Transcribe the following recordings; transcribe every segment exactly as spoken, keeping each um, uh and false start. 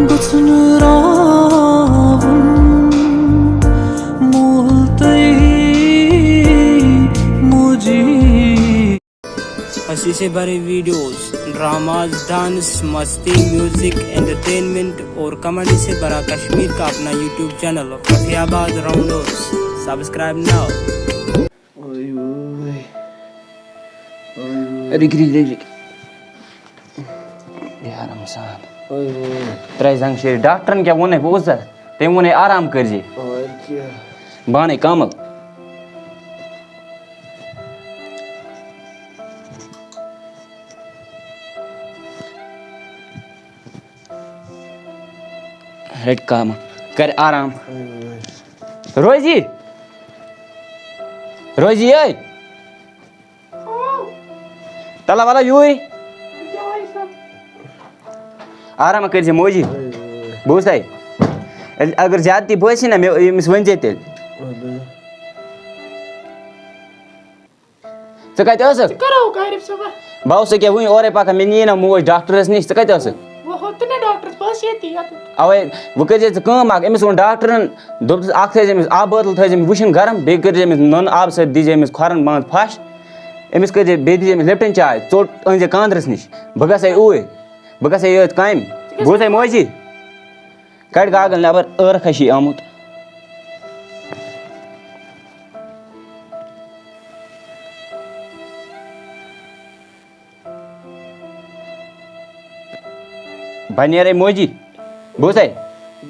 گژھُن راوُن مول تۄہہِ موجی۔ ہنسی سے بھرے ویڈیوز، ڈراماز، ڈانس، مستی، میوزک، انٹرٹینمنٹ اور کامیڈی سے بھرا کشمیر کا اپنا یوٹیوب چینل فتح آباد راؤنڈرز۔ سبسکرائب ناؤ۔ اوے اوے۔ اوے اوے۔ Rig, rig, rig, rig. بیٚہہ آرام سان۔ اوے اوے۔ ترٛایہِ زنٛگ شیٖرِتھ۔ ڈاکٹرن کیٛاہ ووٚنُے؟ بہٕ اوسُس ترٛایہِ۔ تٔمۍ ووٚنُے آرام کٔرزِ۔ اوے کیٛاہ؟ بہٕ اَنَے کمل۔ رٔٹۍ کمل۔ کر آرام۔ اوے اوے۔ روزی۔ روزی، اے۔ تَلہ وَلہ یوٗرۍ۔ آرام کٔرۍ زِ موجی۔ بوٗزتھا؟ اگر زیادتی بٲسی نہ، مےٚ، أمِس ؤنۍ زِ تیٚلہِ۔ ژٕ کَتہِ ٲسٕکھ؟ ژٕ کَر آوُکھ عارف صٲبا؟ بہٕ اوسُس ییٚکیٛاہ وٕنہِ اورَے پَکان، مےٚ نِیے نہ موج ڈاکٹرَس نِش، ژٕ کَتہِ ٲسٕکھ؟ وۄنۍ ہوٚت نہٕ ڈاکٹرَس، بہٕ ٲسٕس ییٚتی یَتَتھ۔ اَوَے، وۄنۍ کٔرۍ زِ ژٕ کٲم اَکھ، أمِس ووٚن ڈاکٹرَن، دوٚپُس، اَکھ تھٲیزِ أمِس آبہٕ بٲتٕل، تھٲیزِ أمِس وٕشُن گرم، بیٚیہِ کٔرۍ زِ أمِس نُنہٕ آبہٕ سۭتۍ، دِیٖزِ أمِس کھۄرَن منٛز پھَش، أمِس کٔرۍ زِ، بیٚیہِ دِیٖزِ أمِس لِپٹَن چاے، ژوٚٹ أنۍ زِ کاندرَس نِش، بہٕ گژھَے اوٗرۍ، بہٕ گژھَے یٲتۍ کامہِ، بوٗزتھا موجی؟ کڑ گاگل نٮ۪بر، ٲرکھ ہا چھُے آمُت۔ بہٕ نیرے موجی، بوٗزتھا؟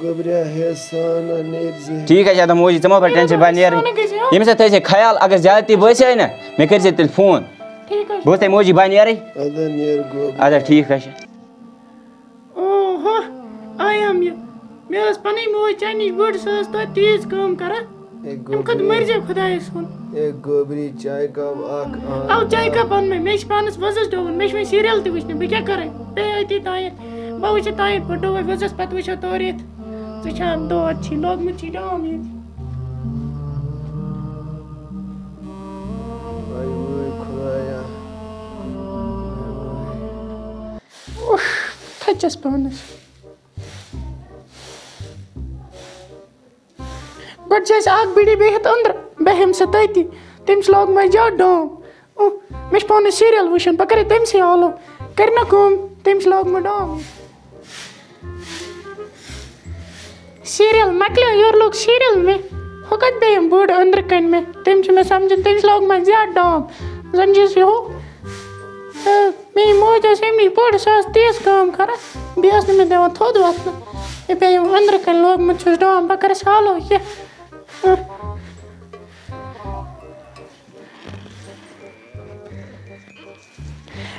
گوٚبریا ہے سانا نیرِ زِ۔ ٹھیٖک ہا چھُ، ادا موجی، ژٕ مہ بر ٹینشن، بہٕ نیرٕ۔ سانا گٔژھۍ یُن۔ ییٚمِس سۭتۍ تھٲے زِ خیال، اگر زیادتی بٲسے نہ، مےٚ کٔرۍ زِ تیٚلہِ فون۔ ٹھیٖک حظ چھُ۔ بوٗزتھا موجی، بہٕ نیرے۔ ادا نیر گوٚبریا۔ ادا ٹھیٖک ہا چھُ۔ اوہو، آیام یہِ۔ مےٚ ٲس پنٕنۍ موج ژےٚ نِش بٔڑ، سۄ ٲس توتہِ تیٖژ کٲم کران۔ اے اَمہِ کھۄتہٕ گوٚبری۔ مٔرۍ زیو خۄدایَس سُنٛد۔ اے گوٚبری، چایہِ کپ اکھ اَن۔ اَو چایہِ کپ اَن مےٚ، مےٚ چھِ پانَس وۄزَس ڈووُن، مےٚ چھِ وۄنۍ سیٖریَل تہِ وٕچھنہِ، بہٕ کیٛاہ کَرٕ؟ بیٚیہِ أتی تام یَتھ، بہٕ وٕچھِ تام یَتھ پٲٹھۍ ڈووَے وۄزَس، پَتہٕ وٕچھو تورٕ یِتھ۔ ژٕ چھَکھ دود چھی لوگمُت چھی ڈام ییٚتہِ۔ وای وٲے خۄدایا۔ اوف، تھٔچس پانس۔ گۄڈٕ چھِ اَسہِ اکھ بِڑی بیٚہِتھ أنٛدرٕ، بیٚہِم سۄ تٔتی۔ تٔمِس لوگ مےٚ زیادٕ ڈام۔ اوہ، مےٚ چھِ پانس سیٖریل وٕچھُن، بہٕ کرے تٔمسٕے آلو۔ کرِ نا کٲم، تٔمِس لوگ مےٚ ڈام۔ سیٖریل مۄکلیو، یورٕ لوٚگ سیٖریل مےٚ۔ ہُہ کَتہِ بیٚہہِ یِم بٔڑ أنٛدرٕ کَنہِ مےٚ؟ تٔمۍ چھُ مےٚ سَمجھان، تٔمِس لوگ مےٚ زیادٕ ڈام۔ زَن چھُس یہِ ہُہ، تہٕ میٛٲنۍ موج ٲس ییٚمہِ نِش بٔڑ، سۄ ٲس تیز کٲم کَران۔ بیٚیہِ ٲس نہٕ مےٚ دِوان تھوٚد وۄتھنہٕ۔ یہِ پیٚیہِ یِم أنٛدرٕ کَنہِ لوگمُت چھُس ڈام، بہٕ کَرَس حالو کینٛہہ۔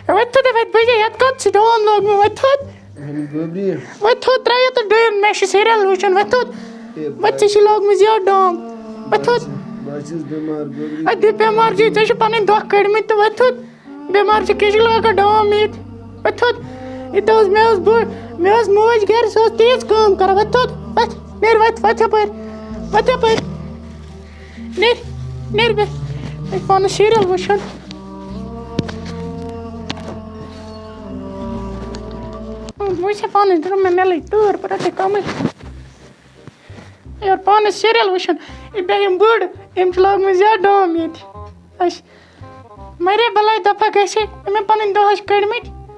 وۄتھ تھوٚد، وۄتھ بجے، یتھ کتھ چھُ ڈوم لوگمُت، وۄتھ تھوٚد۔ وۄنۍ گوٚبری۔ وۄتھ تھوٚد، ترٛاو یتھ ڈوٗنۍ، مےٚ چھُ سیٖریل وٕچھُن، وۄتھ تھوٚد۔ اے وۄتھ، ژےٚ چھُے لوگمُت یہِ ڈوم، وۄتھ تھوٚد۔ بہٕ حظ چھُس بٮ۪مار، گوٚبری۔ اَدٕ یہِ بٮ۪مار چھُے، ژےٚ چھُ پنٕنۍ دۄہ کٔڑمٕتۍ تہٕ وۄتھ تھوٚد۔ بٮ۪مار چھُ، کیٛاہ چھُ لاگان ڈوم ییٚتہِ؟ وۄتھ تھوٚد۔ یہِ تہِ اوس، مےٚ اوس بہٕ، مےٚ ٲس موج گرِ، سۄ ٲس تیٖژ کٲم کران، وۄتھ تھوٚد، وۄتھ، نیرِ وۄتھ، وۄتھ یپٲرۍ، وۄتھ یپٲرۍ۔ نیرِ، نیرِ بے۔ مےٚ چھُ پانس سیٖریل وٕچھُن۔ وٕچھ سا پانس، درٛاو مےٚ، مےٚ لٔج تۭر، بہٕ رَٹے کمٕے۔ یورٕ پانس سیٖریل وٕچھُن۔ یہِ بیٚہہِ یِم بٔڑ، أمۍ چھِ لٲگمٕتۍ زیادٕ ڈام ییٚتہِ۔ اَسہِ مَرے بَلاے دَفعہ گژھِ، أمۍ پَنٕنۍ دۄہ ٲسۍ کٔڑمٕتۍ۔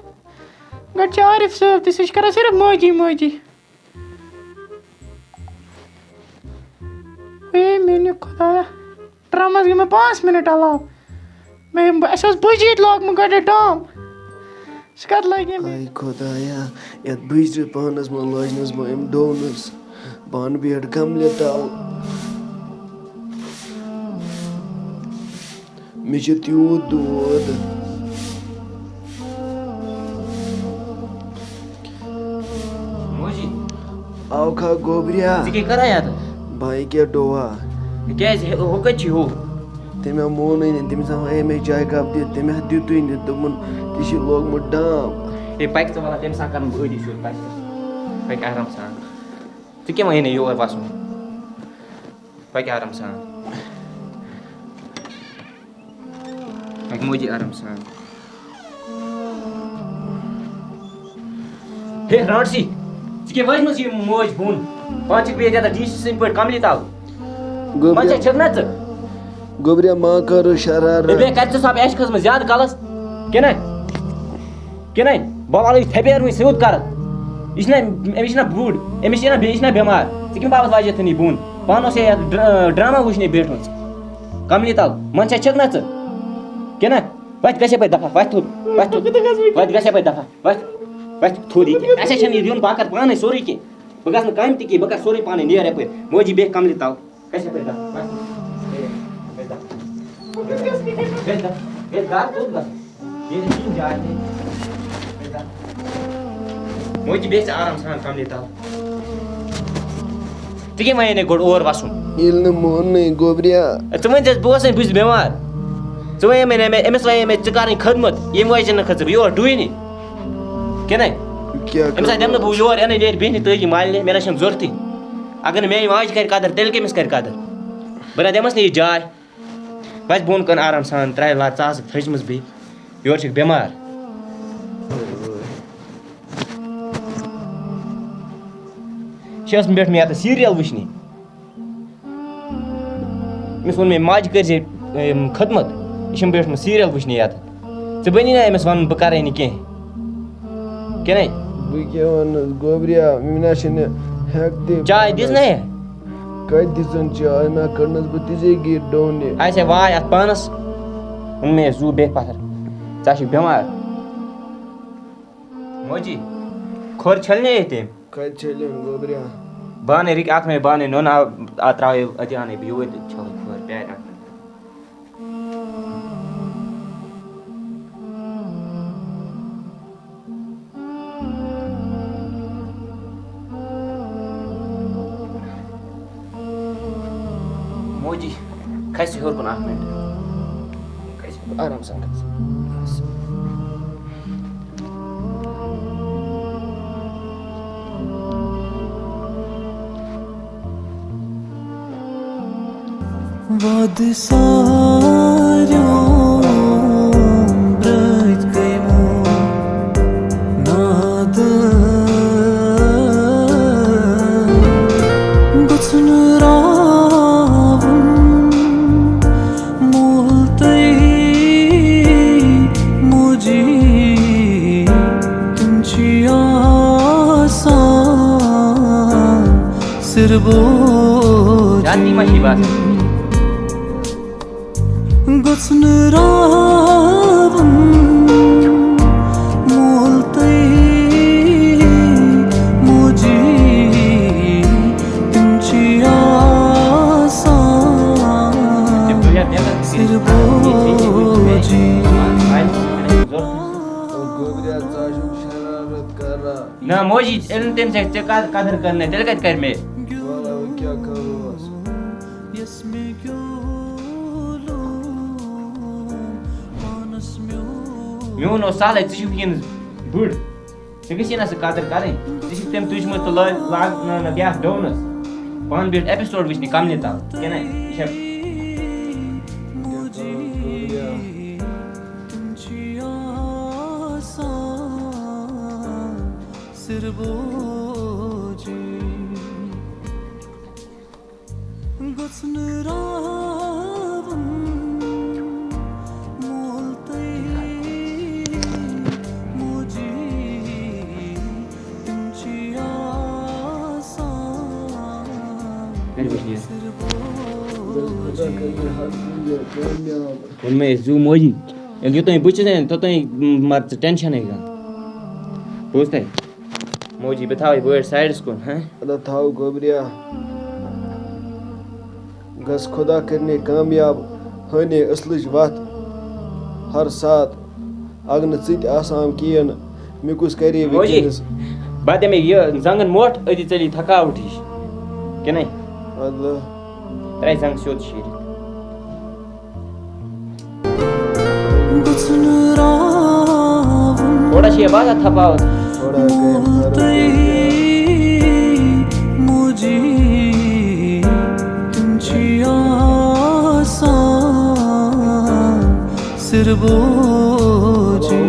گۄڈٕ چھِ عارف صٲب تہِ، سُہ چھُ کران صرف موجی موجی۔ اے میٛانہِ خۄدایا، ڈرٛامَس گٔے مےٚ پانٛژھ مِنَٹ علاوٕ۔ مےٚ یِم، اَسہِ اوس بُجہِ ییٚتہِ لوگمُت گۄڈٕ ڈام۔ سُہ کَتھ لٲگۍ أمۍ؟ آے خۄدایا، یَتھ بٕجرِ پانَس منٛز لٲجنَس بہٕ أمۍ ڈونَس۔ پانہٕ بیٹھ گملہِ تَل۔ مےٚ چھُ تیوٗت دود۔ موجی۔ آو کھا گوبریا؟ ژٕ کیٛاہ کران یتھ؟ بہٕ ہا یہِ کیٛاہ ڈوہا؟ کیٛازِ؟ ہُہ کتہِ چھُے ہُہ؟ تٔمۍ ہا مونُے نہٕ، تٔمِس ہا وَنے مےٚ چایہِ کپ دِ، تٔمۍ ہا دیُتُے نہٕ، دوٚپُن، "ژےٚ چھُے لوگمُت ڈام۔" ہے، پکھ ژٕ وَلہٕ، تٔمِس سان کرٕ بہٕ أتی سیوٚد، پکھ ژٕ۔ پکھ آرام سان۔ ژٕ کیٛاہ وَنے یور وَسُن؟ پَکہِ آرام سان۔ پَکہِ موجی آرام سان۔ ہے، رانٹسی، یہِ کیٛاہ وٲجمٕژ یہِ موج بۄن؟ پانہٕ چھِکھ بیٚیہِ یَتھ ڈی سی سٕنٛدۍ پٲٹھۍ کملی تَل۔ گوٚبریا۔ پانہٕ چھا چھِکھ نا ژٕ؟ گوٚبریا، ما کَرو شرارت۔ ہے، بیٚیہِ کَتہِ ژٕ سۄ ایش کھٔژمٕژ زیادٕ کَلَس؟ کِنہٕ؟ کِنہٕ؟ بہٕ والہٕ یہِ تھپیر وٕنۍ سیوٚد کَرَتھ۔ یہِ چھِنہ، أمِس چھِنہ بُڈ، أمِس چھِنہ بیٚیہِ، یہِ چھِنہ بٮ۪مار۔ ژٕ کَمہِ باپَتھ واجٮ۪تھ یہِ بۄن؟ پانہٕ اوس ہے یَتھ ڈر-، ڈرامہ وٕچھنہِ بیٖٹھمٕژ۔ کملی تَل، منٛز چھا چھِکھ نا ژٕ؟ کِنہٕ؟ وۄتھ گژھِ یَپٲرۍ دفعہ، وۄتھ تھوٚد، وۄتھ تھوٚد۔ وۄتھ گژھِ یَپٲرۍ دفعہ، وۄتھ، وۄتھ تھوٚد ییٚتہِ۔ اَسہِ چھَنہٕ یہِ دیُن، بہٕ کَرٕ پانَے سورُے کینٛہہ۔ بہٕ گژھٕ نہٕ کامہِ تہِ کینٛہہ، بہٕ کَرٕ سورُے پانَے، نیر یَپٲرۍ۔ موجی بیٚہہ کملہِ تَل۔ گژھِ یَپٲرۍ دَ، گژھ۔ گژھِ دَ۔ گژھِ دَ۔ گژھِ دَ۔ گژھِ دَ، کوٚت گژھِ؟ ییٚتہِ چھِنہٕ جاے تہِ۔ گژھِ دَ۔ موجی بیٚہہ ژٕ آرام سان کملہِ تَل۔ ژٕ کٔمۍ وَنے گۄڈٕ اور وَسُن؟ ییٚلہِ نہٕ موننٕے گوٚبریا۔ ژٕ ؤنۍ زٮ۪س، بہٕ اوسَے، بہٕ چھُس بٮ۪مار۔ ژٕ وَنے مےٚ، مےٚ، أمِس وَنے مےٚ، ژٕ کَرٕنۍ خدمت، ییٚمہِ وجہ سۭتۍ نہٕ کھٔژٕ بہٕ یور ڈوٗنہِ۔ کِنہٕ؟ کیٛاہ أمِس سۭتۍ دِمہٕ نہٕ بہٕ یور یِنَے، نیرِ بیٚہنہِ تٔتی مالنہِ، مےٚ نہ چھَنہٕ ضوٚرتھٕے۔ اگر نہٕ میٛانہِ ماجہِ کَرِ قدر، تیٚلہِ کٔمِس کَرِ قدر؟ بہٕ نہ دِمَس نہٕ یہِ جاے۔ وَسہِ بۄن کَن آرام سان، ترٛایہِ لَر ژاسہٕ تھٔجمٕژ بیٚیہِ۔ یورٕ چھِکھ بٮ۪مار۔ چھِ ٲسمٕژ بیٖٹھمٕژ یَتَس سیٖریَل وٕچھنہِ۔ أمِس ووٚن مےٚ، ماجہِ کٔرۍ زِ، یِم خدمت، یہِ چھُم بیٖٹھمُت سیٖریَل وٕچھنہِ یَتَتھ۔ ژٕ بَنی نا أمِس وَنُن بہٕ کَرَے نہٕ کینٛہہ؟ کِنہٕ؟ بہٕ کیٛاہ وَنہٕ گوبریا، مےٚ نہ چھِنہٕ ہٮ۪کتھٕے چاے پانَس۔ دِژ نہ ہے؟ کَتہِ دِژٕن چاے؟ نہ کٔڑنَس بہٕ تِژے گیٖر ڈونہِ۔ آسہِ ہے واے اَتھ پانَس۔ ووٚن مےٚ، زُو بیٚہہ پَتھَر، ژٕ ہا چھُکھ بٮ۪مار۔ موجی، کھۄر چھَلنے ییٚتہِ؟ کَتہِ چھٔلِن گوٚبریا؟ بانَے رِکۍ اَکھ مےٚ بانَے نوٚن آو، آ، ترٛاوَے أتی اَنَے بہٕ یوٗرۍ تہٕ چھَلَے کھۄر پیارِ اَکھ مےٚ۔ موجی، کھسہِ ہیوٚر کُن اَکھ مِنٹ۔ کھسہِ آرام سان کھسہِ۔ وعدٕ ساریو برٛٲتۍ گٔیمو نادٕ۔ گوٚژھ نہٕ راوُن مول تۄہہِ موجی، تِم چھِ آسان سِربوجی۔ جاتی ما چھِ باسان؟ گوٚژھ نہٕ راوُن مول تۄہہِ موجی، تِم چھِ آسان سِربوجی۔ گوٚبریا، ژٕ ہا چھُکھ شرارت کران۔ نہ موجی، ییٚلہِ نہٕ تٔمۍ سۭتۍ ژےٚ قد-، قدر کٔر نہٕ، تیٚلہِ کَتہِ کَرِ مےٚ؟ وَلہٕ وۄنۍ کیٛاہ کَرو؟ میون اوس سہلٕے، ژٕ چھُکھ وٕنکیٚنَس بٕڑ۔ ژےٚ گژھی نہ سُہ قدر کَرٕنۍ۔ ژےٚ چھُکھ تٔمۍ تُجمُت تہٕ لٲ-، لاگ-، نہ، نہ، بیٛاکھ ڈونَس۔ پانہٕ بیٖٹھ episode وٕچھنہِ کملہِ تَل۔ کِنہٕ یہِ چھےٚ سِربوجی۔ گوٚژھ نہٕ راوُن مول تۄہہِ موجی، تِم چھِ آسان کَرِ وٕچھنہِ۔ سِربوجی۔ ووٚن مےٚ، أسۍ زُو موجی۔ ییٚلہِ یوٚتام بہٕ چھُس یَن، توٚتام مَر ژٕ ٹٮ۪نشَنٕے کانٛہہ۔ بوٗز تۄہہِ؟ موجی، بہٕ تھاوَے بٲڑۍ سایڈَس کُن، ہہ؟ اَدٕ تھاو گوٚبریا۔ گژھ خۄدا کٔرِنَے کامیاب، ہٲنَے اَصلٕچ وَتھ۔ ہر ساتہٕ اَگہٕ نہٕ ژٕ تہِ آسان کِہیٖنۍ، مےٚ کُس کَرِ ہے موجی، وٕنکیٚنَس؟ بہٕ دِمَے یہِ زنٛگَن موٹھ، أتی ژَلی تھکاوَٹ ہِش۔ کِنہٕ؟ اَدٕ۔ ترٛایہِ زنٛگ سیوٚد شیٖرِتھ۔ گوٚژھ نہٕ راوُن تھوڑا چھِ یہِ باسان تھپاوت۔ تھوڑا گٔے مول فرق۔ تۄہہِ موجی، تِم چھِ آسان سِربوجی۔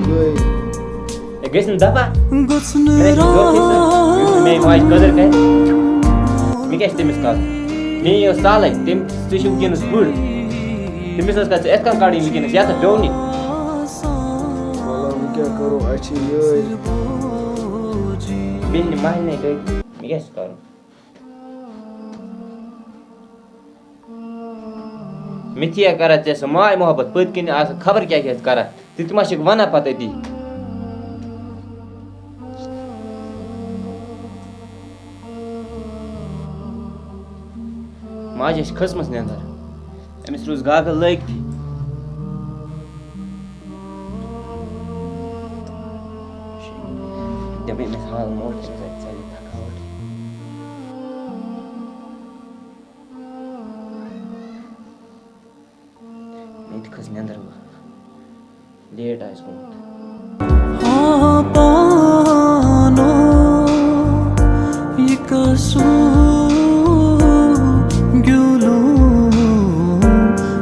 گٔے۔ گٔژھ نہٕ دفعہ۔ گوٚژھ نہٕ مےٚ چھِ دۄہ گژھان، یُس نہٕ میٛانہِ ماجہِ قدٕر کرِ، مےٚ کیٛاہ چھِ تٔمِس کَرُن؟ میٛٲنۍ یہِ ٲس سالٕے، تٔمۍ، سُہ چھُ وٕنکیٚنَس بٔڑ۔ تٔمِس ٲس کَتھ ژٕ یِتھ کٔنۍ کَڑٕنۍ وٕنکیٚنَس، یَتھ بیوٚن یہِ۔ وَلہٕ، وۄنۍ کیٛاہ کَرو، اَسہِ چھِ یِہوٚے۔ بیٚیہِ نہٕ مَہرنہِ گٔے، مےٚ کیٛاہ چھِ کَرُن؟ مےٚ تہِ ہا کران ژےٚ سُہ ماے محبت، پٔتۍ کِنۍ آسہٕ خبر کیٛاہ کیٛاہ کران، تہٕ تہِ ما چھِکھ وَنان پَتہٕ أتی۔ ماجہِ ٲسۍ کھٔژمٕژ نٮ۪نٛدٕر، أمِس روٗز گاگَل لٲگتھٕے۔ دَپے أمِس حال موت، أمِس آسہِ ژَلہِ تھکاوٹ۔ مےٚ تہِ کھٔژ نٮ۪نٛدٕر وۄنۍ۔ لیٹ آسہِ گوٚمُت۔ ہا پانو، یہِ کَس گیوٗلوٗم،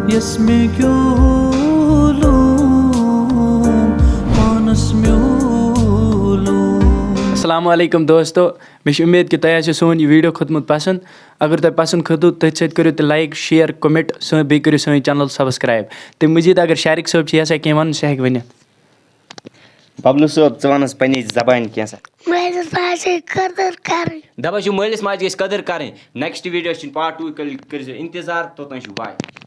یَس مےٚ گیوٗلوٗم، پانَس میوٗلوٗم۔ السلام علیکم دوستو، مےٚ چھِ اُمید کہِ تۄہہِ آسیو سون یہِ ویٖڈیو کھوٚتمُت پَسنٛد۔ اگر تۄہہِ پَسنٛد کھوٚتوٕ، تٔتھۍ سۭتۍ کٔرِو تُہۍ like، share، comment، سٲ-، بیٚیہِ کٔرِو سٲنۍ channel subscribe۔ تَمہِ مٔزیٖد اگر شارق صٲب چھِ یَژھان کینٛہہ وَنُن، سُہ ہیٚکہِ ؤنِتھ۔ ببلو صٲب، ژٕ وَن حظ پنٛنہِ زبانہِ کینٛژھا۔ مٲلِس ماجہِ گٔژھ قدٕر کَرٕنۍ۔ دَپان چھُ، مٲلِس ماجہِ گژھِ قدٕر کَرٕنۍ۔ Next video چھِنہٕ part two، کٔرۍ-، کٔرۍزیو اِنتظار، توٚتام چھُ bye۔